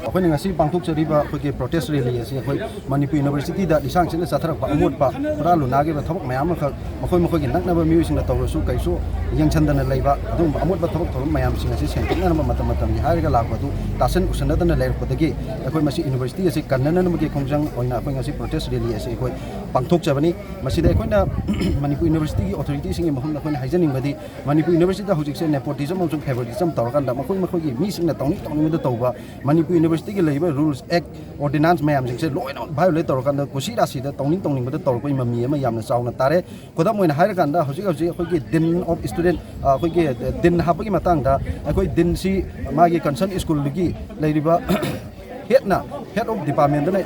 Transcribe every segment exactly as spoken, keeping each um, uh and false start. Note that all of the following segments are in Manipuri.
ꯑꯩꯈꯣꯏꯅ ꯉꯁꯤ ꯄꯥꯡꯊꯣꯛꯆꯔꯤꯕ ꯑꯩꯈꯣꯏꯒꯤ protest rally ꯑꯁꯤ ꯑꯩꯈꯣꯏ ꯃꯅꯤꯄꯨꯔ ꯌꯨꯅꯤꯚꯔꯁꯤꯇꯤꯗ ꯂꯤꯁꯥꯡ ꯁꯤꯠꯅ ꯆꯠꯊꯔꯛꯄ ꯑꯃꯣꯠꯄ, ꯍꯨꯔꯥꯟ ꯂꯨꯅꯥꯒꯤ ꯑꯣꯏꯕ ꯊꯕꯛ ꯃꯌꯥꯝ ꯑꯃꯈꯛ ꯃꯈꯣꯏ ꯃꯈꯣꯏꯒꯤ ꯅꯛꯅꯕ ꯃꯤꯑꯣꯏꯁꯤꯡꯅ ꯇꯧꯔꯁꯨ ꯀꯩꯁꯨ ꯌꯦꯡꯁꯤꯟꯗꯅ ꯂꯩꯕ ꯑꯗꯨꯒꯨꯝꯕ ꯑꯃꯣꯠꯄ ꯊꯕꯛ ꯊꯧꯔꯝ ꯃꯌꯥꯝꯁꯤꯡ ꯑꯁꯤ ꯁꯦꯡꯗꯣꯛꯅꯅꯕ ꯃꯇꯝ ꯃꯇꯝꯒꯤ ꯍꯥꯏꯔꯒ ꯂꯥꯛꯄ ꯑꯗꯨ ꯇꯥꯁꯟ ꯎꯁꯟꯅꯗꯅ ꯂꯩꯔꯛꯄꯗꯒꯤ ꯑꯩꯈꯣꯏ ꯃꯁꯤ ꯌꯨꯅꯤꯚꯔꯁꯤꯇꯤ ꯑꯁꯤ ꯀꯟꯅꯅꯕꯒꯤ ꯈꯣꯡꯖꯪ ꯑꯣꯏꯅ ꯑꯩꯈꯣꯏ ꯉꯁꯤ protest rally ꯑꯁꯤ ꯑꯩꯈꯣꯏ ꯄꯥꯡꯊꯣꯛꯆꯕꯅꯤ꯫ ꯃꯁꯤꯗ ꯑꯩꯈꯣꯏꯅ ꯃꯅꯤꯄꯨꯔ ꯌꯨꯅꯤꯚꯔꯁꯤꯇꯤꯒꯤ ꯑꯣꯊꯣꯔꯤꯇꯤꯁꯤꯡꯒꯤ ꯃꯐꯝꯗ ꯑꯩꯈꯣꯏꯅ ꯍꯥꯏꯖꯅꯤꯡꯕꯗꯤ, ꯃꯅꯤꯄꯨꯔ ꯌꯨꯅꯤꯚꯔꯁꯤꯇꯤꯗ ꯍꯧꯖꯤꯛꯁꯦ nepotism ꯑꯃꯁꯨꯡ favouritism ꯇꯧꯔꯀꯥꯟꯗ ꯃꯈꯣꯏ ꯃꯈꯣꯏꯒꯤ ꯃꯤꯁꯤꯡꯅ ꯇꯧꯅꯤꯡ ꯇꯧꯅꯤꯡꯕꯗ ꯇꯧꯕ, ꯃꯅꯤꯄꯨꯔ ꯌꯨꯅꯤꯚꯔꯁꯤꯇꯤꯒꯤ ꯂꯩꯔꯤꯕ rules, act, ordinance ꯃꯌꯥꯝꯁꯤꯡꯁꯦ ꯂꯣꯏꯅꯃꯛ violate ꯇꯧꯔꯀꯥꯟꯗ ꯀꯨꯁꯤ ꯔꯥꯁꯤꯗ ꯇꯧꯅꯤꯡ ꯇꯧꯅꯤꯡꯕꯗ ꯇꯧꯔꯛꯄꯒꯤ ꯃꯃꯤ ꯑꯃ ꯌꯥꯝꯅ ꯆꯥꯎꯅ ꯇꯥꯔꯦ꯫ ꯈꯨꯗꯝ ꯑꯣꯏꯅ ꯍꯥꯏꯔꯀꯥꯟꯗ ꯍꯧꯖꯤꯛ ꯍꯧꯖꯤꯛ ꯑꯩꯈꯣꯏꯒꯤ Dean of Student, ꯑ, ꯑꯩꯈꯣꯏꯒꯤ Dean ꯍꯥꯞꯄꯒꯤ ꯃꯇꯥꯡꯗ ꯑꯩꯈꯣꯏ Deanꯁꯤ ꯃꯥꯒꯤ concern schoolꯗꯨꯒꯤ ꯂꯩꯔꯤꯕ headꯅ, head of departmentꯗꯨꯅ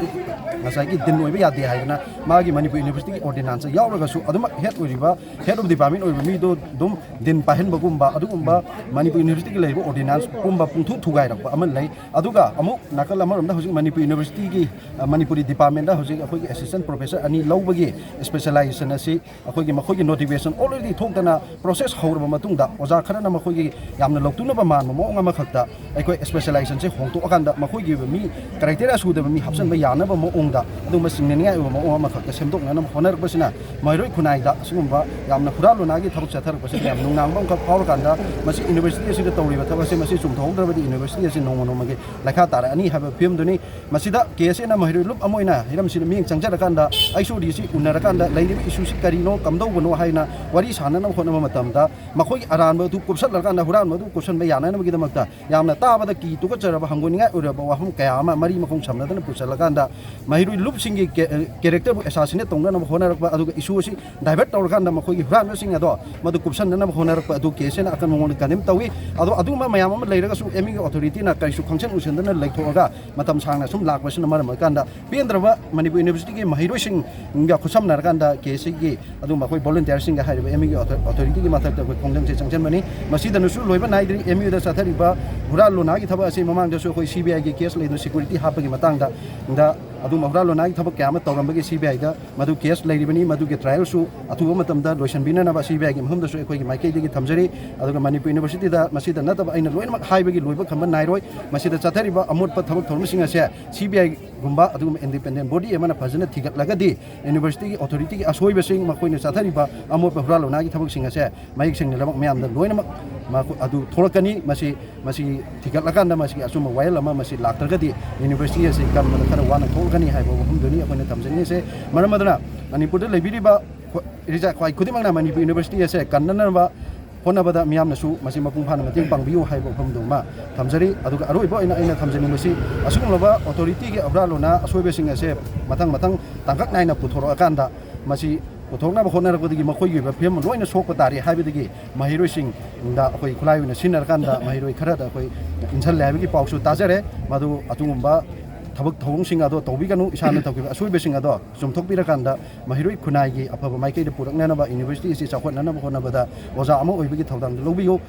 ꯉꯁꯥꯏꯒꯤ Dean ꯑꯣꯏꯕ ꯌꯥꯗꯦ ꯍꯥꯏꯗꯅ ꯃꯥꯒꯤ ꯃꯅꯤꯄꯨꯔ ꯌꯨꯅꯤꯚꯔꯁꯤꯇꯤꯒꯤ ordinance ꯌꯥꯎꯔꯒꯁꯨ ꯑꯗꯨꯃꯛ head ꯑꯣꯏꯔꯤꯕ, head of department ꯑꯣꯏꯕ ꯃꯤꯗꯣ ꯑꯗꯨꯝ Dean ꯄꯥꯏꯍꯟꯕꯒꯨꯝꯕ ꯑꯗꯨꯒꯨꯝꯕ ꯃꯅꯤꯄꯨꯔ ꯌꯨꯅꯤꯚꯔꯁꯤꯇꯤꯒꯤ ꯂꯩꯔꯤꯕ ordinance ꯄꯨꯝꯕ ꯄꯨꯡꯊꯨ ꯊꯨꯒꯥꯏꯔꯛꯄ ꯑꯃ ꯂꯩ꯫ ꯑꯗꯨꯒ ꯑꯃꯨꯛ ꯅꯥꯀꯜ ꯑꯃꯔꯣꯝꯗ ꯍꯧꯖꯤꯛ ꯃꯅꯤꯄꯨꯔ ꯌꯨꯅꯤꯚꯔꯁꯤꯇꯤꯒꯤ, ꯑ, ꯃꯅꯤꯄꯨꯔꯤ departmentꯇ ꯍꯧꯖꯤꯛ ꯑꯩꯈꯣꯏꯒꯤ assistant professor ꯑꯅꯤ ꯂꯧꯕꯒꯤ specialization ꯑꯁꯤ ꯑꯩꯈꯣꯏꯒꯤ ꯃꯈꯣꯏꯒꯤ notification already ꯊꯣꯛꯇꯅ process ꯍꯧꯔꯕ ꯃꯇꯨꯡꯗ ꯑꯣꯖꯥ ꯈꯔꯅ ꯃꯈꯣꯏꯒꯤ ꯌꯥꯝꯅ ꯂꯧꯇꯨꯅꯕ ꯃꯥꯟꯕ ꯃꯑꯣꯡ ꯑꯃꯈꯛꯇ ꯑꯩꯈꯣꯏ specializationꯁꯦ ꯍꯣꯡꯗꯣꯛꯑꯀꯥꯟꯗ ꯃꯈꯣꯏꯒꯤ ꯑꯣꯏꯕ ꯃꯤ criteria ꯁꯨꯗꯕ ꯃꯤ ꯍꯥꯞꯆꯤꯟꯕ ꯌꯥꯅꯕ ꯃꯑꯣꯡꯗ ꯑꯗꯨꯒꯨꯝꯕ ꯆꯤꯡꯅꯅꯤꯡꯉꯥꯏ ꯑꯣꯏꯕ ꯃꯑꯣꯡ ꯑꯃꯈꯛꯇ ꯁꯦꯝꯗꯣꯛꯅꯅꯕ ꯍꯣꯠꯅꯔꯛꯄꯁꯤꯅ ꯃꯍꯩꯔꯣꯏ ꯈꯨꯟꯅꯥꯏꯗ ꯑꯁꯤꯒꯨꯝꯕ ꯌꯥꯝꯅ ꯍꯨꯔꯥꯟ ꯂꯨꯅꯥꯒꯤ ꯊꯕꯛ ꯆꯠꯊꯔꯛꯄꯁꯤꯗ ꯌꯥꯝ ꯅꯨꯡꯅꯥꯡꯕ ꯑꯃꯈꯛ ꯐꯥꯎꯔꯀꯥꯟꯗ ꯃꯁꯤ university ꯑꯁꯤꯗ ꯇꯧꯔꯤꯕ ꯊꯕꯛ ꯑꯁꯤ ꯃꯁꯤ ꯆꯨꯝꯊꯣꯛꯍꯧꯗ꯭ꯔꯕꯗꯤ university ꯑꯁꯤ ꯅꯣꯡꯃ ꯅꯣꯡꯃꯒꯤ ꯂꯩꯈꯥ ꯇꯥꯔꯛꯑꯅꯤ ꯍꯥꯏꯕ ꯐꯤꯕꯝꯗꯨꯅꯤ꯫ ꯃꯁꯤꯗ ꯀꯦ ꯑꯦꯁ ꯑꯦꯅ ꯃꯍꯩꯔꯣꯏ ꯂꯨꯞ ꯑꯃ ꯑꯣꯏꯅ ꯍꯤꯔꯝꯁꯤꯗ ꯃꯤꯠꯌꯦꯡ ꯆꯪꯖꯔꯀꯥꯟꯗ ꯑꯩꯆ ꯑꯣ ꯗꯤꯁꯤ ꯎꯅꯔꯀꯥꯟꯗ ꯂꯩꯔꯤꯕ ꯏꯁꯨꯁꯤ ꯀꯔꯤꯅꯣ, ꯀꯝꯗꯧꯕꯅꯣ ꯍꯥꯏꯅ ꯋꯥꯔꯤ ꯁꯥꯟꯅꯅꯕ ꯍꯣꯠꯅꯕ ꯃꯇꯝꯗ ꯃꯈꯣꯏꯒꯤ ꯑꯔꯥꯟꯕ ꯑꯗꯨ ꯀꯨꯞꯁꯜꯂꯀꯥꯟꯗ ꯍꯨꯔꯥꯟꯕ ꯑꯗꯨ ꯀꯨꯞꯁꯟꯕ ꯌꯥꯅꯅꯕꯒꯤꯗꯃꯛꯇ ꯌꯥꯝꯅ ꯇꯥꯕꯗ ꯀꯤ ꯇꯨꯀꯠꯆꯔꯕ ꯍꯪꯒꯣꯏꯅꯤꯡꯉꯥꯏ ꯑꯣꯏꯔꯕ ꯋꯥꯐꯝ ꯀꯌꯥ ꯑꯃ ꯃꯔꯤ ꯃꯈꯣꯡ ꯁꯝꯅꯗꯅ ꯄꯨꯁꯜꯂꯀꯥꯟꯗ ꯃꯍꯩꯔꯣꯏ ꯂꯨꯞꯁꯤꯡꯒꯤ ꯀꯦ-, characterꯕꯨ assassinate ꯇꯧꯅꯅꯕ ꯍꯣꯠꯅꯔꯛꯄ, ꯑꯗꯨꯒ ꯏꯁꯨ ꯑꯁꯤ divert ꯇꯧꯔꯀꯥꯟꯗ ꯃꯈꯣꯏꯒꯤ ꯍꯨꯔꯥꯟꯕꯁꯤꯡ ꯑꯗꯣ ꯃꯗꯨ ꯀꯨꯞꯁꯟꯅꯅꯕ ꯍꯣꯠꯅꯔꯛꯄ ꯑꯗꯨ ꯀꯦ ꯑꯦꯁ ꯑꯦꯅ ꯑꯀꯟꯕ ꯃꯑꯣꯡꯗ condemn ꯇꯧꯏ꯫ ꯑꯗꯣ ꯑꯗꯨꯒꯨꯝꯕ ꯃꯌꯥꯝ ꯑꯃ ꯂꯩꯔꯒꯁꯨ ꯑꯦꯝ ꯌꯨꯒꯤ ꯑꯣꯊꯣꯔꯤꯇꯤꯅ ꯀꯔꯤꯁꯨ ꯈꯪꯁꯟ ꯎꯁꯟꯗꯅ ꯂꯩꯊꯣꯛꯑꯒ ꯃꯇꯝ ꯁꯥꯡꯅ ꯁꯨꯝ ꯂꯥꯛꯄꯁꯤꯅ ꯃꯔꯝ ꯑꯣꯏꯔꯀꯥꯟꯗ ꯄꯦꯟꯗ꯭ꯔꯕ ꯃꯅꯤꯄꯨꯔ ꯌꯨꯅꯤꯚꯔꯁꯤꯇꯤꯒꯤ ꯃꯍꯩꯔꯣꯏꯁꯤꯡꯒ ꯈꯨꯠꯁꯝꯅꯔꯀꯥꯟꯗ ꯀꯦ ꯑꯦꯁ ꯁꯤꯒꯤ ꯑꯗꯨꯝꯕ ꯑꯩꯈꯣꯏ volunteerꯁꯤꯡꯒ ꯍꯥꯏꯔꯤꯕ ꯑꯦꯝ ꯌꯨꯒꯤ ꯑꯣꯊꯣꯔꯤꯇꯤꯒꯤ ꯃꯊꯛꯇ ꯑꯩꯈꯣꯏ ꯈꯣꯡꯖꯪꯁꯦ ꯆꯪꯁꯤꯟꯕꯅꯤ꯫ ꯃꯁꯤꯗꯅꯁꯨ ꯂꯣꯏꯕ ꯅꯥꯏꯗ꯭ꯔꯤ꯫ ꯑꯦꯝ ꯌꯨꯗ ꯆꯠꯊꯔꯤꯕ ꯍꯨꯔꯥꯟ ꯂꯣꯅꯥꯒꯤ ꯊꯕꯛ ꯑꯁꯤ ꯃꯃꯥꯡꯗꯁꯨ ꯑꯩꯈꯣꯏ ꯁꯤ ꯕꯤ ꯑꯥꯏꯒꯤ ꯀꯦꯁ ꯂꯩꯗꯨꯅ ꯁꯦꯀ꯭ꯌꯨꯔꯤꯇꯤ ꯍꯥꯞꯄꯒꯤ ꯃꯇꯥꯡꯗ, ꯗ ꯑꯗꯨꯒꯨꯝꯕ ꯍꯨꯔꯥꯟ ꯂꯣꯟꯅꯥꯒꯤ ꯊꯕꯛ ꯀꯌꯥ ꯑꯃ ꯇꯧꯔꯝꯕꯒꯤ ꯁꯤ ꯕꯤ ꯑꯥꯏꯗ ꯃꯗꯨ ꯀꯦꯁ ꯂꯩꯔꯤꯕꯅꯤ, ꯃꯗꯨꯒꯤ ꯇ꯭ꯔꯥꯏꯌꯦꯜꯁꯨ ꯑꯊꯨꯕ ꯃꯇꯝꯗ ꯂꯣꯏꯁꯤꯟꯕꯤꯅꯅꯕ ꯁꯤ ꯕꯤ ꯑꯥꯏꯒꯤ ꯃꯐꯝꯗꯁꯨ ꯑꯩꯈꯣꯏꯒꯤ ꯃꯥꯏꯀꯩꯗꯒꯤ ꯊꯝꯖꯔꯤ꯫ ꯑꯗꯨꯒ ꯃꯅꯤꯄꯨꯔ ꯌꯨꯅꯤꯚꯔꯁꯤꯇꯤꯗ ꯃꯁꯤꯗ ꯅꯠꯇꯕ ꯑꯩꯅ ꯂꯣꯏꯅꯃꯛ ꯍꯥꯏꯕꯒꯤ ꯂꯣꯏꯕ ꯈꯝꯕ ꯅꯥꯏꯔꯣꯏ꯫ ꯃꯁꯤꯗ ꯆꯠꯊꯔꯤꯕ ꯑꯃꯣꯠꯄ ꯊꯕꯛ ꯊꯧꯔꯝꯁꯤꯡ ꯑꯁꯦ ꯁꯤ ꯕꯤ ꯑꯥꯏꯒꯨꯝꯕ ꯑꯗꯨꯒꯨꯝꯕ ꯏꯟꯗꯤꯄꯦꯟꯗꯦꯟ ꯕꯣꯗꯤ ꯑꯃꯅ ꯐꯖꯅ ꯊꯤꯒꯠꯂꯒꯗꯤ, ꯌꯨꯅꯤꯚꯔꯁꯤꯇꯤꯒꯤ ꯑꯣꯊꯣꯔꯤꯇꯤꯒꯤ ꯑꯁꯣꯏꯕꯁꯤꯡ, ꯃꯈꯣꯏꯅ ꯆꯠꯊꯔꯤꯕ ꯑꯃꯣꯠꯄ ꯍꯨꯔꯥꯟ ꯂꯣꯟꯅꯥꯒꯤ ꯊꯕꯛꯁꯤꯡ ꯑꯁꯦ ꯃꯌꯦꯛ ꯁꯦꯡꯅ ꯂꯣꯏꯅꯃꯛ ꯃꯌꯥꯝꯗ ꯂꯣꯏꯅꯃꯛ ꯃꯈꯣ-, ꯑꯗꯨ ꯊꯣꯛꯂꯛꯀꯅꯤ꯫ ꯃꯁꯤ, ꯃꯁꯤ ꯊꯤꯒꯠꯂꯀꯥꯟꯗ ꯃꯁꯤꯒꯤ ꯑꯆꯨꯝꯕ ꯋꯥꯌꯦꯜ ꯑꯃ ꯃꯁꯤ ꯂꯥꯛꯇ꯭ꯔꯒꯗꯤ ꯌꯨꯅꯤꯚꯔꯁꯤꯇꯤ ꯑꯁꯤ ꯀꯟꯕꯗ ꯈꯔ ꯋꯥꯅ ꯊꯣꯛꯂꯛꯀꯅꯤ ꯍꯥꯏꯕ ꯋꯥꯐꯝꯗꯨꯅꯤ ꯑꯩꯈꯣꯏꯅ ꯊꯝꯖꯅꯤꯡꯉꯤꯁꯦ꯫ ꯃꯔꯝ ꯑꯗꯨꯅ ꯃꯅꯤꯄꯨꯔꯗ ꯂꯩꯕꯤꯔꯤꯕ ꯈꯣ-, ꯏꯔꯤꯖꯥ ꯈ꯭ꯋꯥꯏ ꯈꯨꯗꯤꯡꯃꯛꯅ ꯃꯅꯤꯄꯨꯔ ꯌꯨꯅꯤꯚꯔꯁꯤꯇꯤ ꯑꯁꯦ ꯀꯟꯅꯅꯕ ꯍꯣꯠꯅꯕꯗ ꯃꯤꯌꯥꯝꯅꯁꯨ ꯃꯁꯤ ꯃꯄꯨꯡ ꯐꯥꯅ ꯃꯇꯦꯡ ꯄꯥꯡꯕꯤꯌꯨ ꯍꯥꯏꯕ ꯋꯥꯐꯝꯗꯨꯃ ꯊꯝꯖꯔꯤ꯫ ꯑꯗꯨꯒ ꯑꯔꯣꯏꯕ ꯑꯣꯏꯅ ꯑꯩꯅ ꯊꯝꯖꯅꯤꯡꯕꯁꯤ, ꯑꯁꯤꯒꯨꯝꯂꯕ ꯑꯣꯊꯣꯔꯤꯇꯤꯒꯤ ꯍꯨꯔꯥꯟ ꯂꯣꯟꯅꯥ ꯑꯁꯣꯏꯕꯁꯤꯡ ꯑꯁꯦ ꯃꯊꯪ ꯃꯊꯪ ꯇꯥꯡꯀꯛ ꯅꯥꯏꯅ ꯄꯨꯊꯣꯔꯛꯑꯀꯥꯟꯗ, ꯃꯁꯤ ꯄꯨꯊꯣꯛꯅꯕ ꯍꯣꯠꯅꯔꯛꯄꯗꯒꯤ ꯃꯈꯣꯏꯒꯤ ꯑꯣꯏꯕ ꯐꯤꯕꯝ ꯂꯣꯏꯅ ꯁꯣꯛꯄ ꯇꯥꯔꯦ ꯍꯥꯏꯕꯗꯒꯤ ꯃꯍꯩꯔꯣꯏꯁꯤꯡꯗ ꯑꯩꯈꯣꯏ ꯈꯨꯠꯂꯥꯏ ꯑꯣꯏꯅ ꯁꯤꯖꯤꯟꯅꯔꯀꯥꯟꯗ ꯃꯍꯩꯔꯣꯏ ꯈꯔꯗ ꯑꯩꯈꯣꯏ ꯏꯟꯁꯜꯂꯦ ꯍꯥꯏꯕꯒꯤ ꯄꯥꯎꯁꯨ ꯇꯥꯖꯔꯦ꯫ ꯃꯗꯨ ꯑꯗꯨꯒꯨꯝꯕ ꯊꯕꯛ ꯊꯧꯑꯣꯡꯁꯤꯡ ꯑꯗꯣ ꯇꯧꯕꯤꯒꯅꯨ꯫ ꯏꯁꯥꯅ ꯇꯧꯈꯤꯕ ꯑꯁꯣꯏꯕꯁꯤꯡ ꯑꯗꯣ ꯆꯨꯝꯊꯣꯛꯄꯤꯔꯀꯥꯟꯗ ꯃꯍꯩꯔꯣꯏ ꯈꯨꯟꯅꯥꯏꯒꯤ ꯑꯐꯕ ꯃꯥꯏꯀꯩꯗ ꯄꯨꯔꯛꯅꯅꯕ, ꯌꯨꯅꯤꯚꯔꯁꯤꯇꯤ ꯑꯁꯤ ꯆꯥꯎꯈꯠꯅꯅꯕ ꯍꯣꯠꯅꯕꯗ ꯑꯣꯖꯥ ꯑꯃ ꯑꯣꯏꯕꯒꯤ ꯊꯧꯗꯥꯡꯗꯨ ꯂꯧꯕꯤꯌꯨ꯫